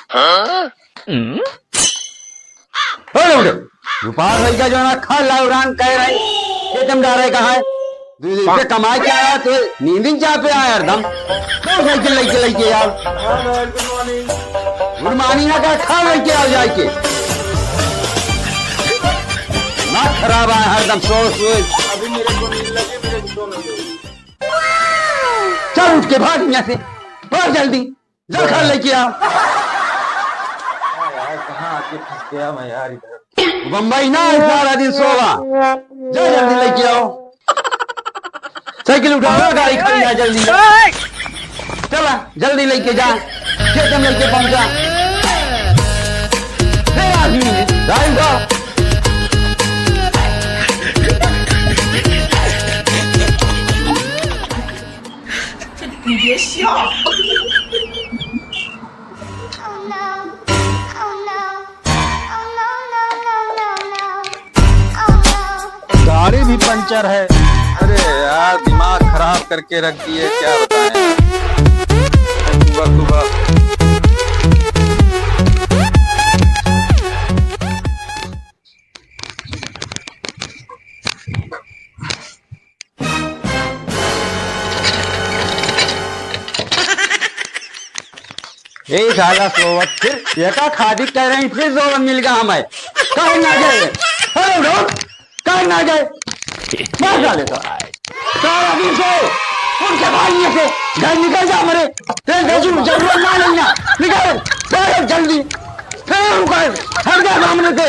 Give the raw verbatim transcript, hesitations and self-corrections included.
हाँ? उठ, उठ। दोपहर भई का जो ना खा लाउरान कह रहे, खेत में डारे कहाँ है? दू दिन से कमाई के आया तो नींद ही चाह पे आया हरदम। तो साइकिल लेके, लेके यार। गुड मॉर्निंग ना का खा लेके आ जाए के। ना खराब आया हरदम सो, सो। अभी मेरे को नींद लगी, मेरे को सोने दो। चल उठ के भाग यहाँ से, भाग जल्दी। जा खा लेके आ। हाँ यार, कहाँ आके फंस गया मैं यार इधर। बम्बई ना है, सारा दिन सोवा। जा जल्दी लेके आओ। साइकिल उठाओ, गाड़ी खड़ी है, जल्दी। चला, जल्दी लेके जा। खेत में लेके पहुंचा। ले आदमी, गाड़ी उठाओ। गाड़ी भी पंचर है। अरे यार, दिमाग खराब करके रख दिए, क्या बताएं। सुबह सुबह। ए साला सोवत, फिर एका खादी कह रही, फिर सोवत मिल गया हमें। कहे ना गए? अरे उठो, कहे ना गए? मार डाले तो। सारा दिन से उठ के भाग यहाँ से, घर निकल जा मरे। तेरे घर की जरूरत ना लेना, निकल, भाग जल्दी। फिर रुका, हट जा सामने से।